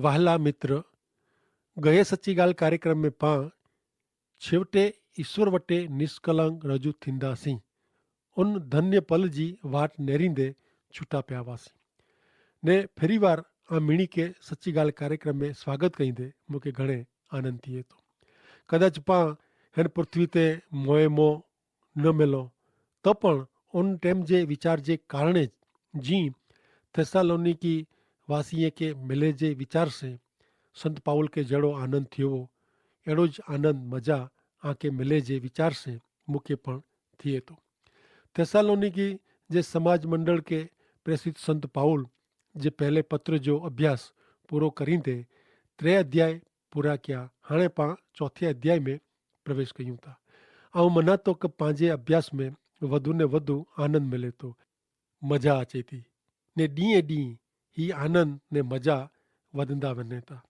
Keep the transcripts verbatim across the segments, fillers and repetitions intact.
વહાલા મિત્ર, ગયે સચ્ચી ગાલ કાર્યક્રમ મેં પાં છેવટે ઈસ્વર વટે નિષ્કલંગ રજૂ થીંદા સી. ઉન ધન્ય પલ જી વાટ નેરીંદે છૂટા પ્યાવા સી. ને ફેરી વાર આ મિણી કે સચ્ચી ગાલ કાર્યક્રમ મેં સ્વાગત કહીંદે મુકે ઘણે આનંદ થી હતો. કદાચ પાં હેન પૃથ્વી તે મોએ મોં ન મેલો, તો પણ ઉન ટેમ જે વિચાર જે કારણે જી થેસ્સાલોનીકી વાસીએ કે મેલે જે વિચાર સે સંત પાઉલ કે જેડો આનંદ થિયો એડો જ આનંદ મજા આંકે મેલે જે વિચાર સે મુકે પણ થિયે તો. થેસ્સાલોનીકી જે સમાજ મંડળ કે પ્રેસિત સંત પાઉલ જે પહેલે પત્ર જો અભ્યાસ પૂરો કરી તે ત્રે અધ્યાય પૂરા ક્યા. હાણે પાં ચોથે અધ્યાય મેં પ્રવેશ કહ્યું તા. આઉં મનાતો કે પાંજે અભ્યાસ મેં વધુ ને વધુ આનંદ મેલે તો, મજા આચે તી, ને ડીએ ડી હી આનંદ ને મજા વધંદા વને તા.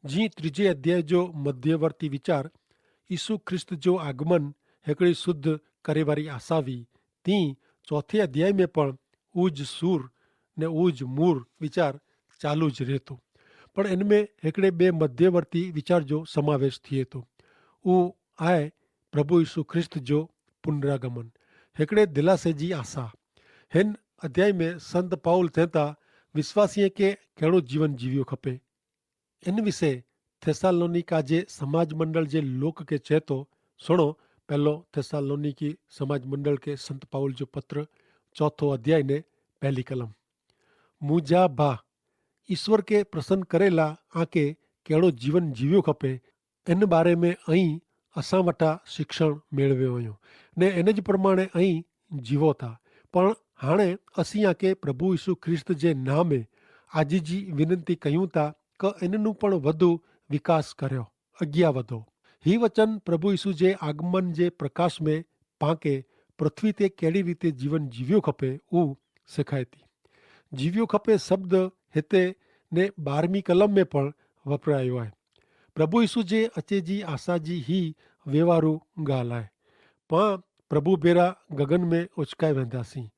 જી ત્રીજે અધ્યાય જો મધ્યવર્તી વિચાર ઈસુ ખ્રિસ્ત જો આગમન હેકડી શુદ્ધ કરેવારી આશા વી, તી ચોથે અધ્યાય મેં પણ ઉજ સૂર ને ઉજ મૂર વિચાર ચાલુ જ રહેતો. પણ એન મેં હેકડ઼ે બે મધ્યવર્તી વિચાર જો સમાવેશ થિયે તો. ઉ આય પ્રભુ ઈસુ ખ્રિસ્ત જો પુનરાગમન, હેકડ઼ે દિલાસે જી આશા. હેન અધ્યાય મેં સંત પાઉલ થેંતા વિશ્વાસીય કે કહેડો જીવન જીવ્યો ખપે. એન વિશે થેસ્સાલોનિકા જે સમાજ મંડળ જે લોક કે ચેતો. સુણો, પહેલો થેસ્સાલોનિકી સમાજ મંડળ કે સંત પાઉલ જો પત્ર ચોથો અધ્યાય ને પહેલી કલમ. મુજા ભા, ઈસ્વર કે પ્રસન્ન કરેલા આંકે કહેડો જીવન જીવ્યો ખપે, એન બારે મેં અહીં અસાં વટા શિક્ષણ મેળવ્યો અયો, ને એન જ પ્રમાણે અહીં જીવો થા. પણ હાણે અસી આંકે પ્રભુ ઈસુ ખ્રિસ્ત જે નામે આજી જી વિનંતી કહ્યું થા, કે એનનું પણ વધુ વિકાસ કર્યો, અગિયા વધો. હી વચન પ્રભુ ઈસુ જે આગમન જે પ્રકાશ મેં પાંકે પૃથ્વી તે કેડી રીતે જીવન જીવ્યો ખપે ઉ સિખાયતી. જીવ્યો ખપે શબ્દ હેતે ને બારમી કલમ મેં પણ વપરાયો આય. પ્રભુ ઈસુ જે અચે જી આશા જી હી વ્યવહારુ ગાલ આય. પાં પ્રભુ ભેરા ગગન મેં ઓચકાઈ વેંદા સી.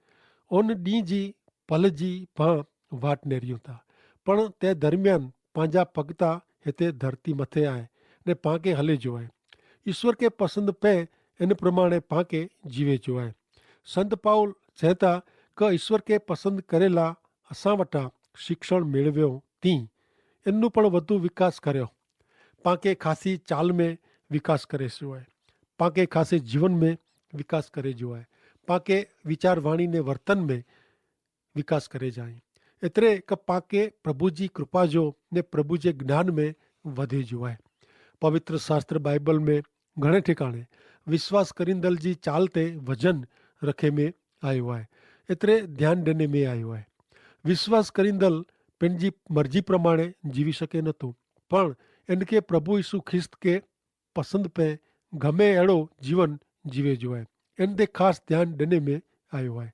ઓન દી જી પલ જી પાં વાટ નેર્યું થા. પણ તે દરમિયાન પાંજા પગતા હેતે ધરતી મતે આય ને પાંકે હલે જો આય. ઈસ્વર કે પસંદ પૈ એન પ્રમાણે પાંકે જીવે જો આય. સંત પાઉલ ચેતા કે ઈસ્વર કે પસંદ કરેલા અસાં વટા શિક્ષણ મેળવ્યો તી એનનું પણ વધુ વિકાસ કર્યો. પાંકે ખાસી ચાલ મેં વિકાસ કરે જો આય. પાંકે ખાસે જીવન મેં વિકાસ કરે જો આય. પાંકે વિચારવાણી ને વર્તન મેં વિકાસ કરે જાય. એતરે કે પાંકે પ્રભુ જી કૃપા જો ને પ્રભુ જે જ્ઞાન મેં વધે જો આય. પવિત્ર શાસ્ત્ર બાઈબલ મેં ઘણે ઠિકાણે વિશ્વાસ કરીંદલ જી ચાલ તે વજન રખે મેં આયો આય. એતરે ધ્યાન દેને મેં આયો આય. વિશ્વાસ કરીંદલ પેનજી મરજી પ્રમાણે જીવી શકે નતો, પણ એન કે પ્રભુ ઈસુ ખ્રિસ્ત કે પસંદ પૈ ગમે એડો જીવન જીવે જો આય. એન તે ખાસ ધ્યાન દેને મેં આયો આય.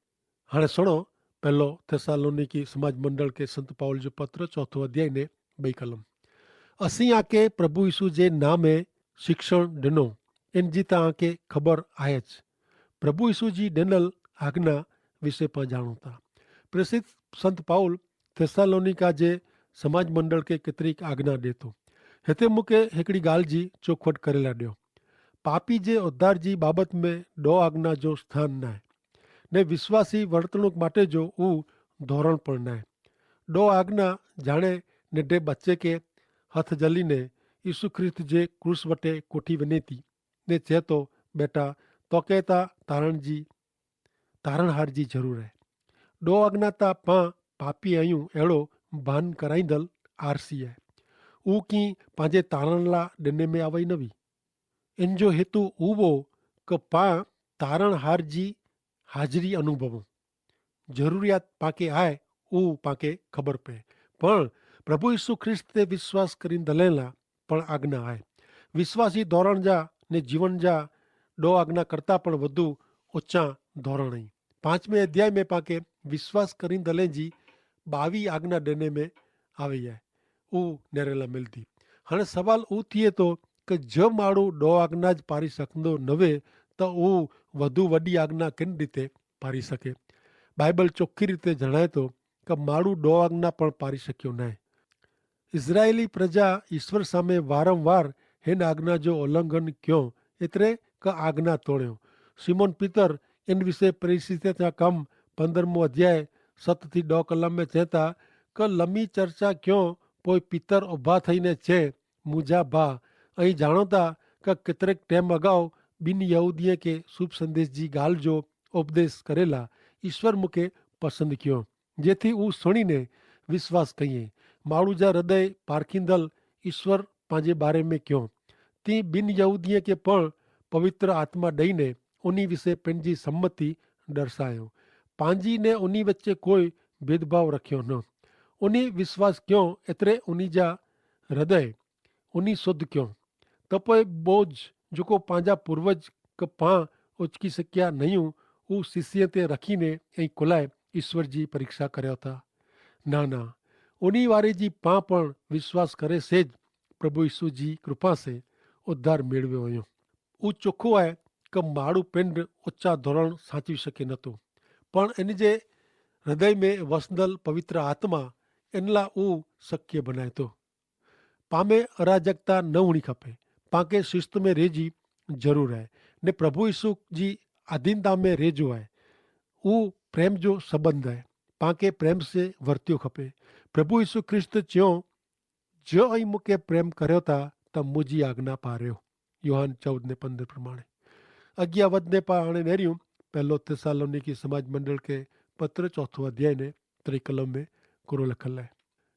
હાણે સુણો, પહેલો થેસ્સાલોનિકી સમાજ મંડળ કે સંત પાઉલ જો પત્ર ચોથો અધ્યાય ને બઈ કલમ. અસી આકે પ્રભુ ઈસુ જે નામે શિક્ષણ ડેનો એન જી તા આકે ખબર આય જ. પ્રભુ ઈસુ જી ડેનલ આજ્ઞા વિશે પણ જાણો તા. પ્રેસિત સંત પાઉલ થેસ્સાલોનિકા જે સમાજ મંડળ કે કેતરી આજ્ઞા દેતો. હેતે મુકે હેકડી ગાલ જી ચોખવટ કરેલા દ્યો. પાપી જે ઉદ્ધાર જી બાબત મેં દો આજ્ઞા જો સ્થાન નાય, ને વિશ્વાસી વર્તણૂક માટે જો ઉં ધોરણ પણ નાય. દો આજ્ઞા જાણે નેડે બચ્ચે કે હથ જલી ને ઈસુ ખ્રિસ્ત જે ક્રૂસ વટે કોઠી વેને તી, ને ચેતો, બેટા, તોકે તા તારણ જી તારણહાર જી જરૂર હૈ. દો આજ્ઞા તા પાં પાપી અયું એડો ભાન કરાઈંદલ આરસી હૈ. ઉં કી પાંજે તારણલા ડેને મેં આવઈ નવી. એન જો હેતુ ઉવો કે પાં તારણહાર જી હાજરી અનુભવો. જરૂરિયાત પાંકે આય ઉં પાંકે ખબર પૈ. પણ પ્રભુ ઈસુ ખ્રિસ્ત તે વિશ્વાસ કરીંદલેલા પણ આજ્ઞા આય. વિશ્વાસી ધોરણ જા ને જીવન જા દો આજ્ઞા કરતા પણ વધુ ઓચ્છા ધોરણ હૈં. પાંચમે અધ્યાય મેં પાંકે વિશ્વાસ કરીંદલે જી બાવી આજ્ઞા ડેને મેં આવે હૈ. ઉં નેરેલા મિલતી. હણે સવાલ ઉં થિયે તો કે જો માણુ દો આજ્ઞા જ પારી સકંદો નવે, તો ઉં વધુ વડી આજ્ઞા કેન રીતે પારી સકે? બાઈબલ ચોખી રીતે જણાયતો કે માણુ દો આજ્ઞા પણ પારી સક્યો નાય. ઇઝરાયેલી પ્રજા ઇશ્વર સામે વારંવાર હેન આજ્ઞા જો ઉલ્લંઘન ક્યો, એતરે કે આજ્ઞા તોડ્યો. સિમોન પિતર એન વિશે પ્રેસિત થા કમ પંદ્રહમો અધ્યાય સત થી દો કલમ મેં ચેતા, કે લમી ચર્ચા ક્યો પોય પિતર ઉભા થઈને ચે, મુજા ભા, અહીં જાણોતા કે કિતરેક ટેમ અગાઉ બિનયહૂદિયે કે શુભ સંદેશ જી ગાલ જો ઉપદેશ કરેલા ઇશ્વર મુકે પસંદ ક્યો, જેથી ઉં સુણીને વિશ્વાસ કહિએ. માણૂ જા હૃદય પારખીંદલ ઇશ્વર પાંજે બારે મેં ક્યો. તી બિનયહૂદિયે કે પણ પવિત્ર આત્મા દઈને ઉની વિશે પેનજી સંમતિ દર્શાયો. પાંજી ને ઉની વચ્ચે કોઈ ભેદભાવ રખ્યો ન. ઉની વિશ્વાસ ક્યો એતરે ઉની જા હૃદય ઉની શુદ્ધ ક્યો. તપોએ બોજ જોકો પાંજા પૂર્વજ કે પાં ઓચકી શક્યા નહિયું, ઉં શિષ્ય તે રખીને અહીં કોલાએ ઇશ્વર જી પરીક્ષા કર્યા થા. ના ના, ઉની વારે જી પાં પણ વિશ્વાસ કરે સે જ પ્રભુ ઇશુ જી કૃપા સે ઉદ્ધાર મેળવ્યો અયો. ઉં ચોખો આય કે માડૂ પિંડ ઓચ્ચા ધોરણ સાંચવી શકે નતો, પણ એન જે હૃદય મેં વસંદલ પવિત્ર આત્મા એનલા ઉં શક્ય બનાયતો. પામે અરાજકતા ન હુણી ખપે. પાંકે શિસ્ત મેં રેજી જરૂર હૈ, ને પ્રભુ ઈસુ જી આધીનતા મેં રેજો હૈ. ઉં પ્રેમ જો સંબંધ હૈ. પાંકે પ્રેમ સે વર્ત્યો ખપે. પ્રભુ ઈસુ ખ્રિસ્ત ચ્યો, જો અહીં મુકે પ્રેમ કર્યો તા, તો મુજી આજ્ઞા પાર્યો. યોહાન ચૌદ ને પંદર પ્રમાણે. અગિયા વધને પા આણે નેર્યું. પહેલો થેસ્સાલોનિકી સમાજ મંડળ કે પત્ર ચોથો અધ્યાય ને ત્રિકલમ મેં કોરો લખલ હૈ.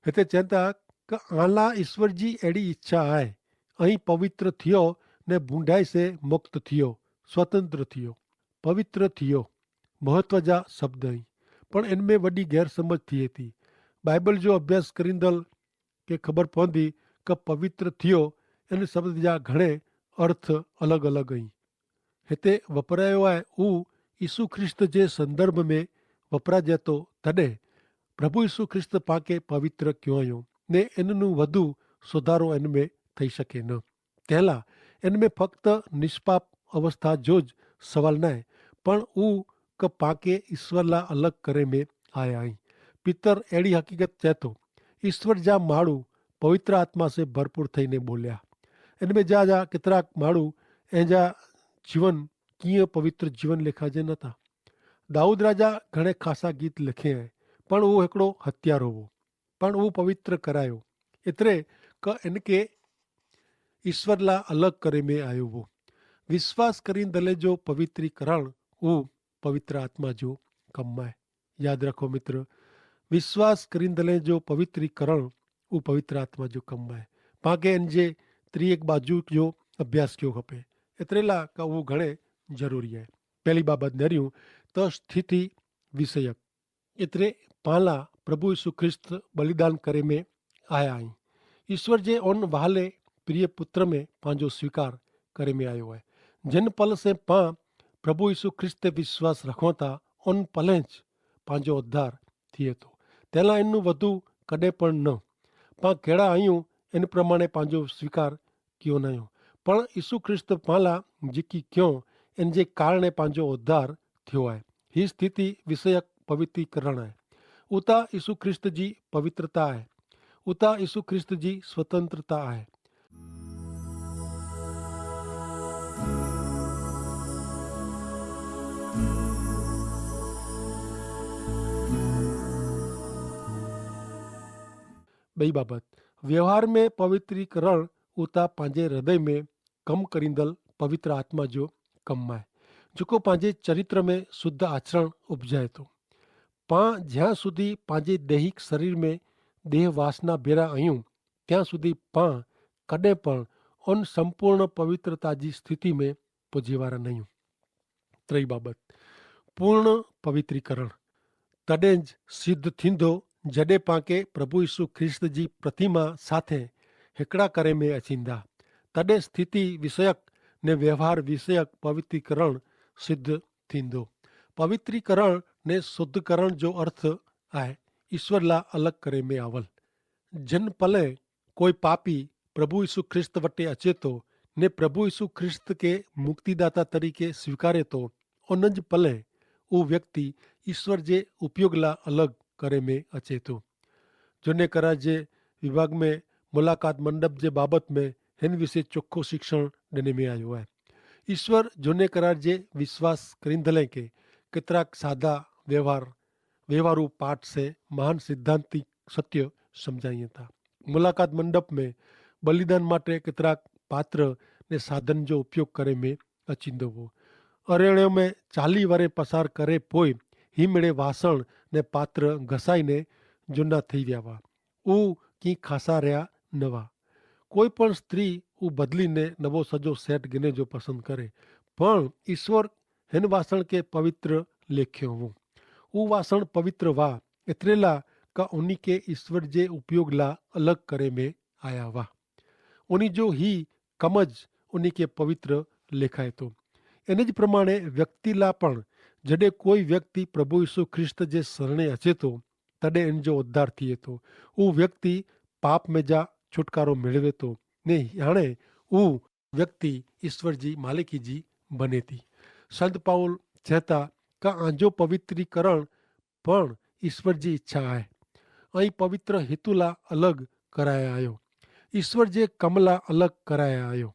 હેતા ચેંતા કે આલા ઈસ્વર જી એડી ઇચ્છા આય, અહીં પવિત્ર થિયો ને ભૂંડાઈ સે મુક્ત થિયો, સ્વતંત્ર થિયો. પવિત્ર થિયો મહત્વ જા શબ્દ અહીં, પણ એન મેં વડી ગેરસમજ થિયે થી. બાઈબલ જો અભ્યાસ કરીંદલ કે ખબર પોંધી કે પવિત્ર થિયો એન શબ્દ જા ઘણે અર્થ અલગ અલગ અહીં. હેતા વપરાયો આય ઉં ઈસુ ખ્રિસ્ત જે સંદર્ભ મેં વપરાજેતો, તદે પ્રભુ ઈસુ ખ્રિસ્ત પાંકે પવિત્ર ક્યોંયો, ને એનનું વધુ સુધારો એન મેં થઈ શકે ન. તેલા એન મેં ફક્ત નિષ્પાપ અવસ્થા જો જ સવાલ નાય, પણ ઉં કે પાંકે ઈસ્વર લા અલગ કરે મેં આયા હૈં. પિતર એડી હકીકત ચેતો, ઈસ્વર જા માડૂ પવિત્ર આત્મા સે ભરપૂર થઈને બોલ્યા. એન મેં જા જા કિતરાક માડૂ એન જા જીવન કિયા પવિત્ર જીવન લેખા જે નતા. દાઉદ રાજા ઘણે ખાસા ગીત લેખે હૈ, પણ ઉં હેકડો હત્યારો હો, પણ ઉં પવિત્ર કરાયો, એતરે કે એન કે ઈસ્વર લા અલગ કરે મેં આયો હો. વિશ્વાસ કરીંદલે જો પવિત્રીકરણ ઉં પવિત્ર આત્મા જો કમ આય. યાદ રાખો મિત્ર, વિશ્વાસ કરીંદલે જો પવિત્રીકરણ ઉં પવિત્ર આત્મા જો કમ આય. પાંકે એન જે ત્રિએક બાજુ જો અભ્યાસ ક્યો ખપે. એતરેલા કે ઉં ઘણે જરૂરી આય. પહેલી બાબત નર્યું તો સ્થિતિ વિષયક. એતરે પાંલા પ્રભુ ઈસુ ખ્રિસ્ત બલિદાન કરે મેં આયા હૈં. ઈસ્વર જે ઓન વહાલે પ્રિય પુત્ર મેં પાંજો સ્વીકાર કરે મેં આયો હૈ. જેન પલ સે પાં પ્રભુ ઈસુ ખ્રિસ્ત તે વિશ્વાસ રખોતા ઓન પલે જ પાંજો ઉદ્ધાર થિયે તો. તેલા એનનું વધુ કદે પણ ન. પાં કેડા આયું એન પ્રમાણે પાંજો સ્વીકાર કિયો નયો, પણ ઈસુ ખ્રિસ્ત પાંલા જેકી ક્યો એન જે કારણે પાંજો ઉદ્ધાર થ્યો આય. હી સ્થિતિ વિષયક પવિત્રીકરણ આય. ઉતા ઈસુ ખ્રિસ્ત જી પવિત્રતા આય. ઉતા ઈસુ ખ્રિસ્ત જી સ્વતંત્રતા આય. બઈ બાબત, વ્યવહાર મેં પવિત્રીકરણ ઉતા પાંજે હૃદય મેં કમ કરીંદલ પવિત્ર આત્મા જો કમ માય, જોકો પાંજે ચરિત્ર મેં શુદ્ધ આચરણ ઉપજાય તો. પાં જ્યાં સુધી પાંજે દૈહિક શરીર મેં દેહ વાસના ભેરા અયું, ત્યાં સુધી પાં કદે પણ અનસંપૂર્ણ પવિત્રતા જી સ્થિતિ મેં પજેવારા નયું. ત્રય બાબત, પૂર્ણ પવિત્રીકરણ તદે જ સિદ્ધ થીંદો, જડે પાંકે પ્રભુ ઈસુ ખ્રિસ્ત જી પ્રતિમા સાથે હેકડા કરે મેં અચીંદા. તદે સ્થિતિ વિષયક ને વ્યવહાર વિષયક પવિત્રીકરણ સિદ્ધ થીંદો. પવિત્રીકરણ ને શુદ્ધકરણ જો અર્થ આય ઈસ્વર લા અલગ કરે મેં આવલ. જન પલે કોઈ પાપી પ્રભુ ઈસુ ખ્રિસ્ત વટે અચેતો ને પ્રભુ ઈસુ ખ્રિસ્ત કે મુક્તિદાતા તરીકે સ્વીકારે તો, અનજ પલે ઉં વ્યક્તિ ઈસ્વર જે ઉપયોગ લા અલગ કરે મેં અચેતો. જોને કરા જે વિભાગ મેં મુલાકાત મંડપ જે બાબત મેં હેન વિશે ચોખો શિક્ષણ દેને મેં આયો હૈ. ઈસ્વર જોને કરાર જે વિશ્વાસ કરીંદલે કે કેતરાક સાદા વ્યવહાર વ્યવહારુ પાઠ સે મહાન સિદ્ધાંતિક સત્ય સમઝાઈ થા. મુલાકાત મંડપ મેં બલિદાન માટે કેતરાક પાત્ર ને સાધન જો ઉપયોગ કરે મેં અચિંદો વો. અરેણ્યો મેં ચાલી વરે પસાર કરે પોય હી મેળે વાસણ ને પાત્ર ઘસાઈ ને જુના થઈ વ્યાવા. ઉ કી ખાસા રહ્યા નવા. કોઈ પણ સ્ત્રી ઉ બદલી ને નવો સજો સેટ ગિને જો પસંદ કરે. પણ ઈસ્વર હેન વાસણ કે પવિત્ર લેખ્યો હોવો. ઉ વાસણ પવિત્ર વા એતરેલા કા ઉની કે ઈસ્વર જે ઉપયોગ લા અલગ કરે મેં આયા વા. ઉની જો હી કમ જ ઉની કે પવિત્ર લેખાય તો. એને જ પ્રમાણે વ્યક્તિ લા પણ જડે કોઈ વ્યક્તિ પ્રભુ ઈસુ ખ્રિસ્ત જે સરણે હચે તો તદે એન જો ઉદ્ધાર થિયે તો. ઉ વ્યક્તિ પાપ મેં જા છુટકારો મેળવે તો ને હણે ઉ વ્યક્તિ ઈસ્વર જી માલિકી જી બને તી. સંત પાઉલ ચેતા કા આજો પવિત્રીકરણ પણ ઈસ્વર જી ઇચ્છા આય. અહીં પવિત્ર હેતુલા અલગ કરાયા આયો. ઈસ્વર જે કમલા અલગ કરાયા આયો.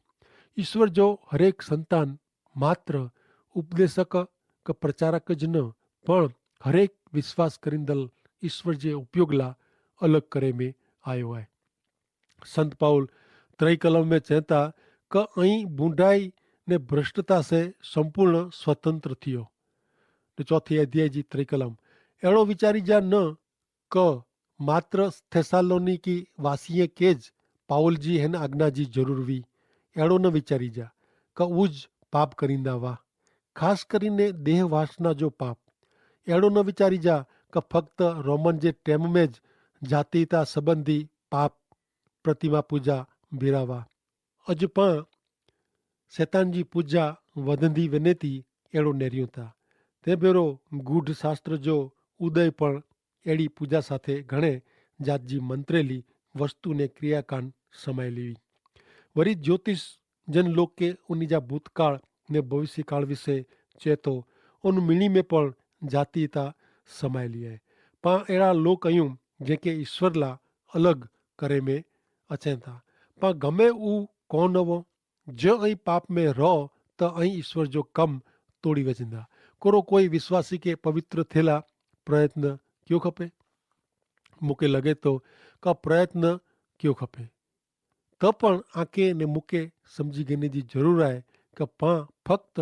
ઈસ્વર જો હરેક સંતાન માત્ર ઉપદેશક કે પ્રચારક જ ન પણ હરેક વિશ્વાસ કરીંદલ ઈસ્વર જે ઉપયોગલા અલગ કરે મેં આયો આય. સંત પાઉલ ત્રય કલમ મેં ચેતા કે અહીં બુંડાઈ ને ભ્રષ્ટતા સે સંપૂર્ણ સ્વતંત્ર થિયો. ચોથી અધ્યાય જી ત્રિકલમ એડો વિચારી જા ન કે માત્ર થેસ્સાલોનિકી વાસીએ કે જ પાઉલ જી હેન આજ્ઞા જી જરૂર વી. એડો ન વિચારી જા કે ઉજ પાપ કરીંદા વા, ખાસ કરીને દેહ વાસના જો પાપ. એડો ન વિચારી જા કે ફક્ત રોમન જે ટેમ મેં જ જાતિતા સંબંધી પાપ પ્રતિમા પૂજા ભીરાવા. અજ પાં સેતાન જી પૂજા વધંદી વેને તી એડો નેર્યું તા. તે ભેરો ગૂઢ શાસ્ત્ર જો ઉદય પણ એડી પૂજા સાથે ઘણે જાત જી મંત્રેલી વસ્તુ ને ક્રિયાકાન સમાયેલી વી. વરી જ્યોતિષ જન લોકે ઉની જા ભૂતકાળ ને ભવિષ્યકાળ વિશે ચેતો ઉન મિણી મેં પણ જાતિયતા સમાયેલી હૈ. પાં એડા લોક અયું જેંકે ઈસ્વર લા અલગ કરે મેં અચેતા. પાં ગમે ઉં કોન અવો જો અહીં પાપ મેં રહો તો અહીં ઈસ્વર જો કમ તોડી વજેંદા. કોરો કોઈ વિશ્વાસી કે પવિત્ર થેલા પ્રયત્ન ક્યો ખપે? મુકે લગે તો કા પ્રયત્ન ક્યો ખપે? તો પણ આકે ને મુકે સમઝી ગેને જી જરૂર આય કે પાં ફક્ત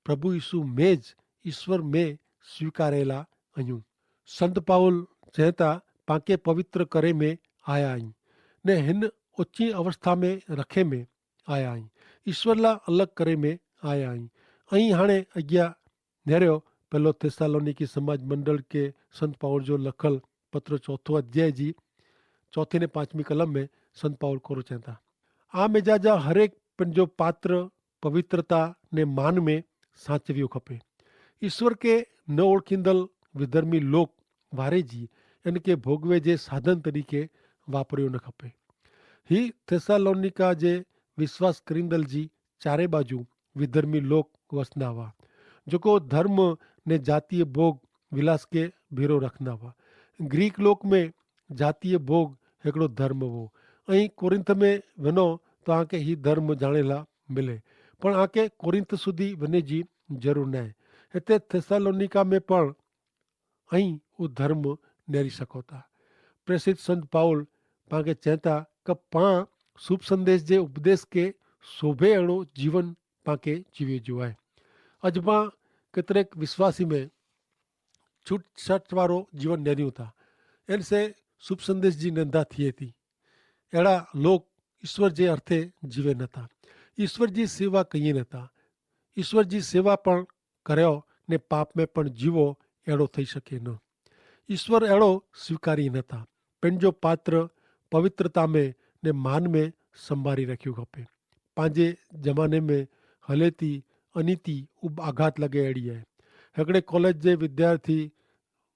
પ્રભુ ઈસુ મેં જ ઈસ્વર મેં સ્વીકારેલા અયું. સંત પાઉલ ચેતા પાંકે પવિત્ર કરે મેં આયા અહીં ને હેન ઓચ્છી અવસ્થા મેં રખે મેં આયા અહીં. ઈસ્વર લા અલગ કરે મેં આયા અહીં. અહીં હાણે અગિયા નેર્યો પહેલો થેસ્સાલોનિકી સમાજ મંડળ કે સંત પાઉલ જો લખલ પત્ર ચોથો અધ્યાય જી ચોથી ને પાંચમી કલમ મેં સંત પાઉલ કોરો ચેતા. આ મેં જા જા હરેક પણ જો પાત્ર પવિત્રતા ને માન મેં સાચવ્યો ખપે. ઈસ્વર કે ન ઓળખીંદલ વિધર્મી લોક વારે જી એન કે ભોગવે જે સાધન તરીકે વાપર્યો ન ખપે. હી થેસ્સાલોનિકા જે વિશ્વાસ કરીંદલ જી ચારે બાજુ વિધર્મી લોક વસનાવા જોકો ધર્મ ને જાતિય ભોગ વિલાસ કે ભેરો રખનાવા. ગ્રીક લોક મેં જાતિય ભોગ હેકડો ધર્મ વો. અહીં કોરિંથ મેં વેનો તો આંકે હી ધર્મ જાણેલા મિલે. પણ આંકે કોરિંથ સુધી વેને જી જરૂર નાય. હેતે થેસ્સાલોનિકા મેં પણ અહીં ઉં ધર્મ નેરી સકોતા. પ્રેસિત સંત પાઉલ પાંકે ચેતા કે પાં શુભ સંદેશ જે ઉપદેશ કે શોભે એણો જીવન પાંકે જીવે જુઆએ. અજ પાં કેતરેક વિશ્વાસી મેં છૂટછાટવારો જીવન નેર્યું થા. એન સે શુભ સંદેશ જી નંદા થિયે થી. એડા લોક ઈસ્વર જે અર્થે જીવે નતા. ઈસ્વર જી સેવા કહિયે નતા. ઈસ્વર જી સેવા પણ કર્યો ને પાપ મેં પણ જીવો એડો થઈ શકે ન. ઈસ્વર એડો સ્વીકારી નતા. પેનજો પાત્ર પવિત્રતા મેં ને માન મેં સંભારી રખ્યું ખપે. પાંજે જમાને મેં હલેતી અનીતિ ઉબ આઘાત લગે એડી હૈ. હેકડ઼ે કોલેજ જે વિદ્યાર્થી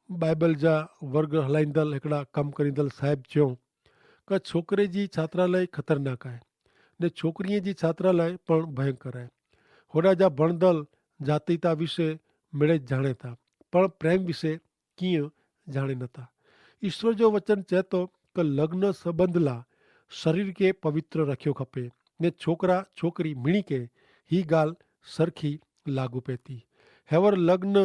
બાઈબલ જા વર્ગ હલાઈંદલ હેકડ઼ા કમ કરીંદલ સાહેબ ચ્યો કે છોકરે જી છાત્રાલય ખતરનાક આય ને છોકરીએ જી છાત્રાલય પણ ભયંકર આય. હોડા જા ભણદલ જાતિતા વિશે મેળે જાણે તા પણ પ્રેમ વિશે કિયા જાણે નતા. ઈસ્વર જો વચન ચેતો કે લગ્ન સંબંધલા શરીર કે પવિત્ર રખ્યો ખપે. ને છોકરા છોકરી મિણી કે હી ગાલ સરખી લાગુ પેતી. હેવર લગ્ન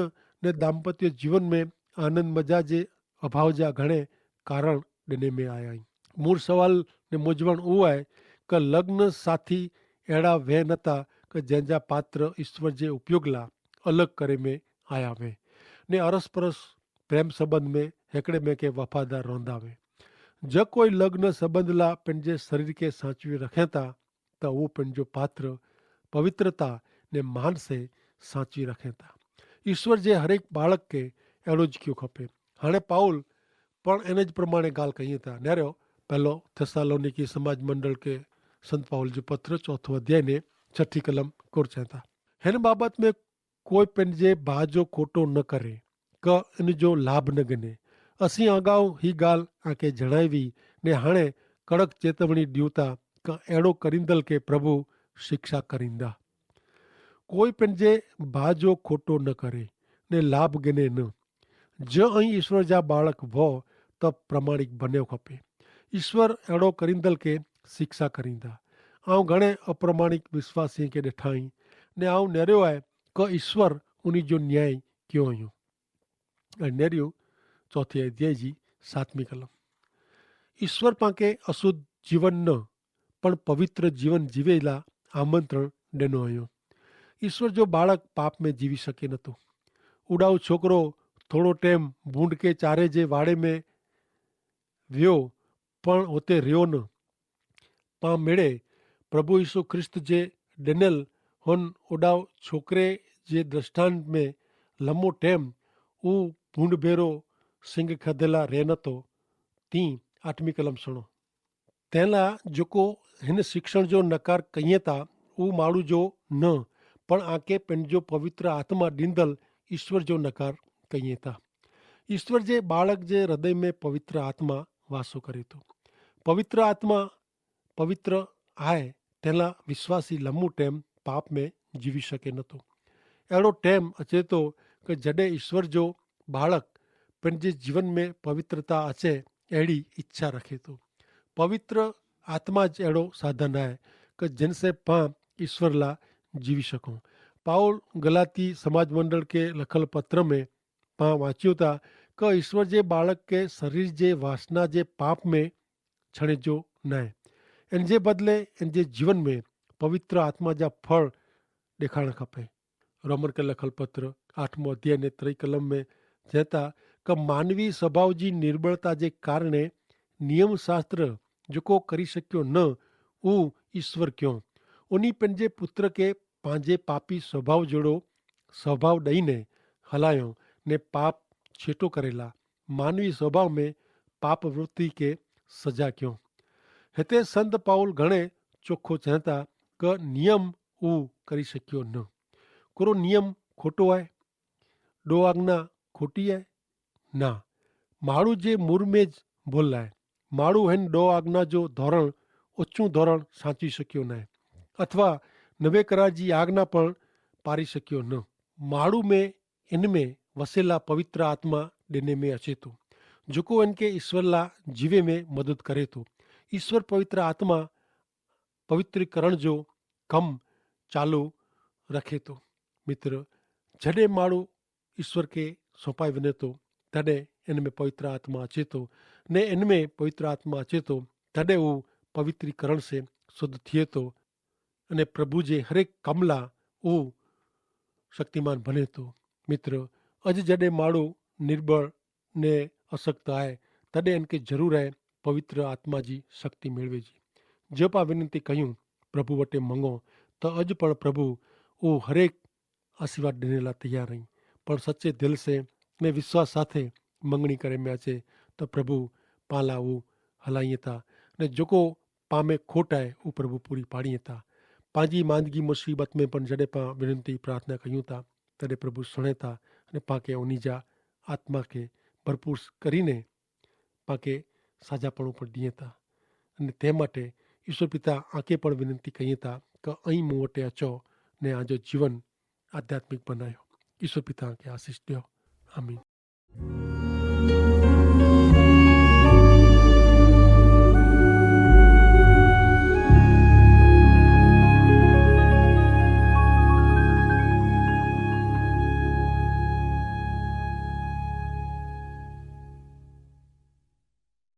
ને દાંપત્ય જીવન મેં આનંદ મજા જે અભાવ જા ઘણે કારણ દેને મેં આયા હી. મૂળ સવાલ ને મુજવણ ઉવાય કે લગ્ન સાથી એડા વહ નતા કે જેન જા પાત્ર ઈસ્વર જે ઉપયોગ લા અલગ કરે મેં આયા વે ને અરસપરસ પ્રેમ સંબંધ મેં હેકડ઼ે મેં કે વફાદાર રોંધા વે. જો કોઈ લગ્ન સંબંધ લા પેનજે શરીર કે સાંચવી રખેતા તો વો પેનજો પાત્ર પવિત્રતા ને માન સે સાંચવી રખેતા. ઈસ્વર જે હરેક બાળક કે એડો જ ક્યો ખપે. હાણે પાઉલ પણ એન જ પ્રમાણે ગાલ કહિયે તા નેરો પહેલો થેસ્સાલોનિકી સમાજ મંડળ કે સંત પાઉલ જો પત્ર ચોથો અધ્યાય ને છઠી કલમ કોર ચેતા. હેન બાબત મેં કોઈ પેનજે ભા જો ખોટો ન કરે કે એન જો લાભ ન ગને. અસી અગાઉ હી ગાલ આકે જણાયવી ને હાણે કડક ચેતવણી દ્યુતા કે એડો કરીંદલ કે પ્રભુ શિક્ષા કરીંદા. કોઈ પેનજે ભા જો ખોટો ન કરે ને લાભ ગને ન. જો અહીં ઈસ્વર જા બાળક ભો તો પ્રમાણિક બન્યો ખપે. ઈસ્વર એડો કરીંદલ કે શિક્ષા કરીંદા. આઉં ઘણે અપ્રમાણિક વિશ્વાસી કે દેઠાઈ ને આઉં નેર્યો આય કે ઈસ્વર ઉની જો ન્યાય ક્યો અયો. નેર્યો ચોથી અધ્યાય જી સાતમી કલમ. ઈસ્વર પાંકે અશુદ્ધ જીવન ન પણ પવિત્ર જીવન જીવેલા આમંત્રણ દેનો અયો. ઈસ્વર જો બાળક પાપ મેં જીવી શકે નતો. ઉડાઉ છોકરો થોડો ટેમ ભૂંડ કે ચારે જે વાડે મેં વ્યો પણ હોતે રહ્યો ન. પા મેળે પ્રભુ ઈસુ ખ્રિસ્ત જે ડેનેલ હોન ઉડાઉ છોકરે જે દ્રષ્ટાંત મેં લમો ટેમ ઉ ભૂંડ ભેરો સિંગ ખદેલા રહેનતો. તી આઠમી કલમ સુણો. તેના જોકો હેન શિક્ષણ જો નકાર કહિયે તા ઉ માળુ જો ન પણ આકે પેનજો પવિત્ર આત્મા દીંદલ ઈસ્વર જો નકાર કહિયે તા. ઈસ્વર જે બાળક જે હૃદય મેં પવિત્ર આત્મા વાસો કરે તો પવિત્ર આત્મા પવિત્ર આય તેલા વિશ્વાસી લમુ ટેમ પાપ મેં જીવી શકે નતો. એડો ટેમ અચેતો કે જડે ઈસ્વર જો બાળક પેનજે જીવન મેં પવિત્રતા અચે એડી ઇચ્છા રખેતો. પવિત્ર આત્મા જ એડો સાધન આય કે જેનસે પા ઈસ્વર લા જીવી શકો. પાઉલ ગલાતી સમાજ મંડળ કે લખલ પત્ર મેં પા વાંચ્યો તા કે ઈસ્વર જે બાળક કે શરીર જે વાસના જે પાપ મેં છણે જો નાય. એન જે બદલે એન જે જીવન મેં પવિત્ર આત્મા જા ફળ દેખાણ ખપે. રોમન કે લખલ પત્ર આઠમો અધ્યાય ને ત્રિકલમ મેં જેતા કે માનવી સ્વભાવ જી નિર્બળતા જે કારણે નિયમશાસ્ત્ર જોકો કરી શક્યો ન ઉ ઈસ્વર ક્યો. ઉની પેનજે પુત્ર કે પાંજે પાપી સ્વભાવ જેડો સ્વભાવ દઈને હલાયો ને પાપ છેટો કરેલા માનવી સ્વભાવ મેં પાપવૃત્તિ કે સજા ક્યો. હેતે સંત પાઉલ ઘણે ચોખો ચેતા કે નિયમ ઉ કરી શક્યો ન. કોરો નિયમ ખોટો આય? દો આજ્ઞા ખોટી આય? ના. માળુ જે મુરમે જ ભોલાય. માળુ હેન દો આજ્ઞા જો ધોરણ ઓછું ધોરણ સાંચી શક્યો નાય અથવા નવે કરાર જી આજ્ઞા પણ પારી શક્યો ન. માળુ મેં એન મેં વસેલા પવિત્ર આત્મા દેને મેં અચેતો જોકો એન કે ઈસ્વર લા જીવે મેં મદદ કરેતો. ઈસ્વર પવિત્ર આત્મા પવિત્રીકરણ જો કમ ચાલુ રખેતો. મિત્ર, જડે માળુ ઈસ્વર કે સોંપાઈ વનેતો તદે એન મેં પવિત્ર આત્મા અચેતો ને એન મેં પવિત્ર આત્મા અચેતો તદે ઉં પવિત્રીકરણ સે શુદ્ધ થિયેતો. અને પ્રભુ જે હરેક કમલા ઉં શક્તિમાન ભનેતો. મિત્ર, અજ જડે માળુ નિર્બળ ને અસક્ત આય તદે એન કે જરૂર આય પવિત્ર આત્મા જી શક્તિ મેળવે જી. જેપા વિનંતી કહ્યું પ્રભુ વટે મંગો તો અજ પણ પ્રભુ ઉં હરેક આશીર્વાદ દેને લા તૈયાર હૈં. પણ સચ્ચે દિલ સે ને વિશ્વાસ સાથે મંગણી કરે મેં અચે તો પ્રભુ પાલા ઉં હલાઈ થા. ને જોકો પામે ખોટ આય ઉં પ્રભુ પૂરી પાડી થા. પાંજી માંદગી મુસીબત મેં પણ જડે પાં વિનંતી પ્રાર્થના કહ્યું થા તદે પ્રભુ સુણે થા. અને પાંકે ઉની જા આત્મા કે ભરપૂર કરીને પાંકે સાજાપણું પણ દિયે થા. અને તે માટે ઈસુ પિતા આંકે પણ વિનંતી કહિયે થા કે અહીં મું વટે અચો ને આજો જીવન આધ્યાત્મિક બનાયો. ઈસુ પિતા આંકે આશીસ દ્યો. આમીન.